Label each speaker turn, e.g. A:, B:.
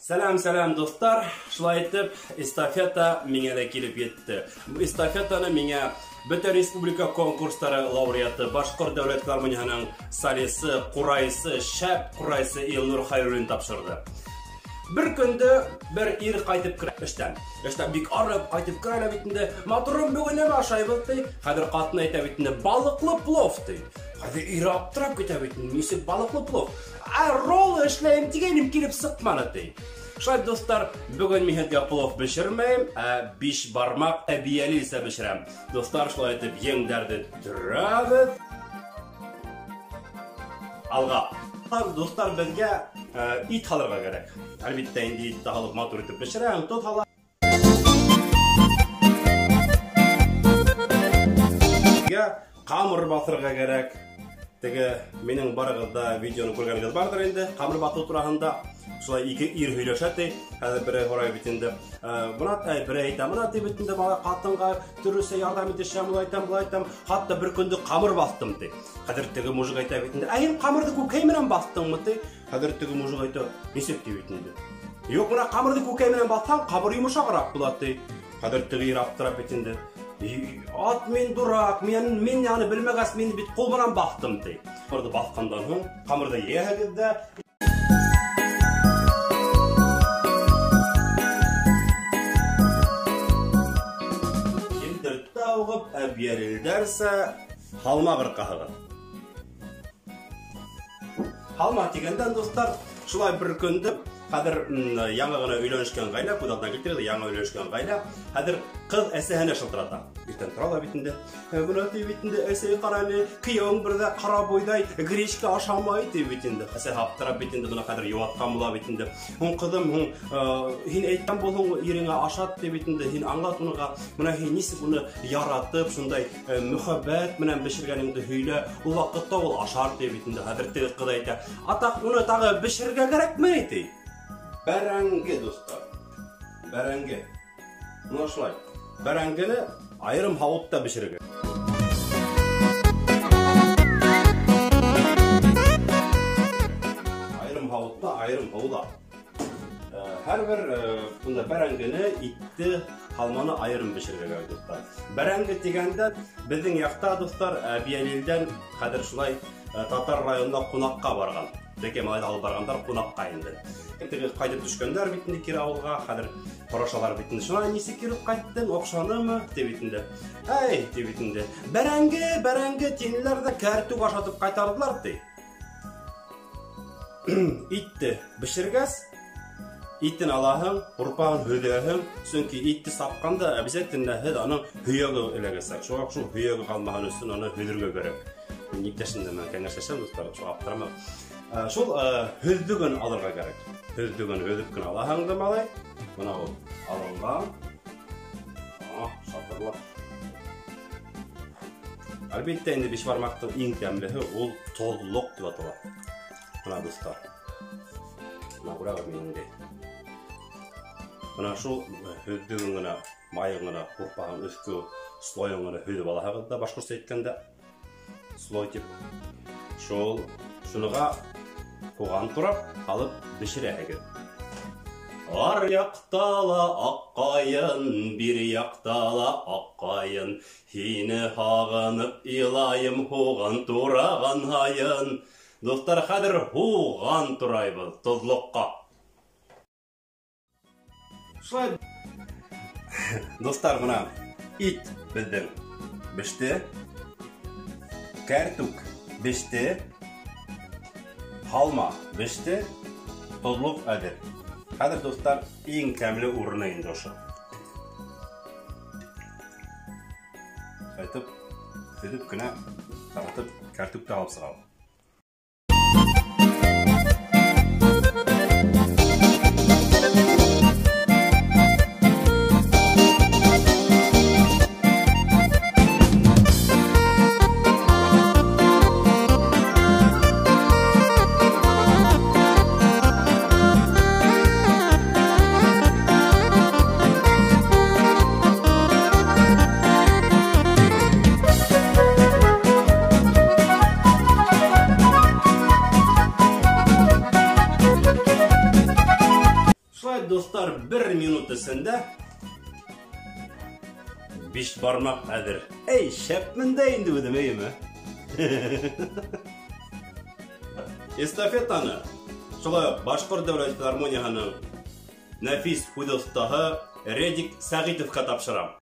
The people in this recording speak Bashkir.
A: Сәләм, сәләм, дуҫтар. Шулай итеп, эстафета миңә лә килеп етте. Эстафетаны миңә бөтә республика конкурстары лауреаты, Башҡорт дәүләт филармонияһының солисы, ҡурайсы, шәп ҡурайсы Илнур Хайруллин тапшырҙы. Бер көндө бер ир ҡайтып керә эштән. Эштән бик арып ҡайтып керә лә бит инде. Матурым, бөгөн нәмә ашайбыҙ, ти. Хәҙер ҡатын әйтә бит инде, балыҡлы плов, ти. Хәҙер ир аптырап китә бит инде, нисек балыҡлы плов? Ә ролл эшләйем тигәйнем, килеп сыҡманы, ти. Шулай, дуҫтар, бөгөн мин һеҙгә плов бешермәйем, ә биш бармаҡ әбйәлилсә бешерәм. Дуҫтар, шулай итеп, еңдәрҙе төрәбеҙ. Алға. Дуҫтар, беҙгә ит һалырға кәрәк. Әлбиттә, инде итте һалып матур итеп бешерәм, тоҙ һала. Ҡамыр баҫырға кәрәк. Теге минең барығыҙ да видеоны күргәнегеҙ барҙыр инде, ҡамыр баҫыу тураһында. Шулай ике ир һөйләшә ти. Хәҙер берәй һорай бит инде. Бына берәй әйтә, бына ти бит инде бала ҡатынға төрлөсә ярҙам итешәм, улай итәм, былай итәм. Хатта бер көндө ҡамыр баҫтым ти. Хәҙер теге мужик әйтә бит инде, ә һин ҡамырҙы күкәй менән баҫтыңмы ти? Хәҙер теге мужик әйтә, нисек ти бит инде. Юҡ, бына ҡамырҙы күкәй менән баҫһаң, ҡамыр йомшағыраҡ була ти. Хәҙер теге ир аптырап бит инде. Ат мин дурак, мин аны белмәгәс, мин бит ҡул менән баҫтым ти. Ҡамырҙы баҫҡандан һуң ҡамырҙы йәһегеҙ ҙә. Елдертә уғып, әбйәлилдәрсә һалма ҡырҡаһығыҙ. Һалма тигәндән, дуҫтар, шулай бер көндө хәҙер яңы ғына өйләнешкән ғаилә, күҙ алдына килтерегеҙ, яңы өйләнешкән ғаилә, хәҙер ҡыҙ әсәһенә шылтырата. Иртән тора ла бит инде. Бына ти бит инде, әсәй, ҡара әле, кейәүең бер ҙә ҡара бойҙай, гречка ашамай ти бит инде. Әсәһе аптырап бит инде, бына хәҙер йыуатҡан була бит инде. Һуң, ҡыҙым, һуң, һин әйткән булһың, иреңә ашат ти бит инде, һин аңлат уныға, бына һин нисек уны яратып, шундай мөхәббәт менән бешергәнеңде һөйлә, ул ваҡытта ул ашар ти бит инде. Хәҙер теге ҡыҙ әйтә, атаҡ, уны тағы бешерергә кәрәкме ти? Бәрәңге, дуҫтар. Бәрәңге. Бына шулай. Бәрәңгене айырым һауытта бешерергә. Айырым һауытта, айырым һыуҙа. Һәр бер бында бәрәңгене, итте, һалманы айырым бешерергә кәрәк, дуҫтар. Бәрәңге тигәндә беҙҙең яҡта, дуҫтар, Әбйәлилдән хәҙер шулай татар районына ҡунаҡҡа барған. Бәкәй малайҙы алып барғандар ҡунаҡҡа инде. Теге ҡайтып төшкәндәр бит инде кире ауылға, хәҙер һорашалар бит инде. Шунан нисек кире ҡайттың, оҡшанымы? Тип бит инде. Әй, тип бит инде. Бәрәңге, бәрәңге тинеләр ҙә кәртүк ашатып ҡайтарҙылар ти. Итте бешергәс, итен алаһың, һурпаһын һөҙәһең, сөнки итте сапҡанда обязательно һеҙ аның һөйәге эләгәсәк. Шуға шул һөйәге ҡалмаһын өсөн уны һөҙөргә кәрәк. Мин иптәшем дә менән кәңәшләшәм, дуҫтар, шуға аптырамам. Шул һөҙҙөгөн алырға кәрәк. Һөҙҙөгөн һөҙөп кенә алаһың да, малай. Бына ул алынған. Шатырлап. Әлбиттә, инде биш бармаҡтың иң тәмлеһе ул тоҙлоҡ тип атала. Бына, дуҫтар. Бына күрәгеҙ мин инде. Бына шул һөҙҙөгөн генә, майын генә, һурпаһын өҫкө слойын генә һөҙөп алаһығыҙ да, башҡортса әйткәндә, слой тип. Шул, шуныға һуған турап алып бешерәһегеҙ. Ар яҡта ла аҡ ҡайын, бир яҡта ла аҡ ҡайын, һине һағынып илайым һуған тураған һайын. Дуҫтар, хәҙер һуған турайбыҙ тоҙлоҡҡа. Шулай, дуҫтар, бына ит беҙҙең беште, кәртүк беште, һалма беште, тоҙлоҡ әҙер. Хәҙер, дуҫтар, иң тәмле урыны инде ошо. Әйтеп, һөҙөп кенә таратып, кәртүкте алып сығабыҙ. дуҫтар, бер минут эсендә бишбармаҡ әҙер. Эй, шәпмен дә инде үҙем, эйеме? Эстафетаны шулай уҡ Башҡорт дәүләт филармонияһының нәфис һүҙ оҫтаһы Редик Сәғитовҡа тапшырам.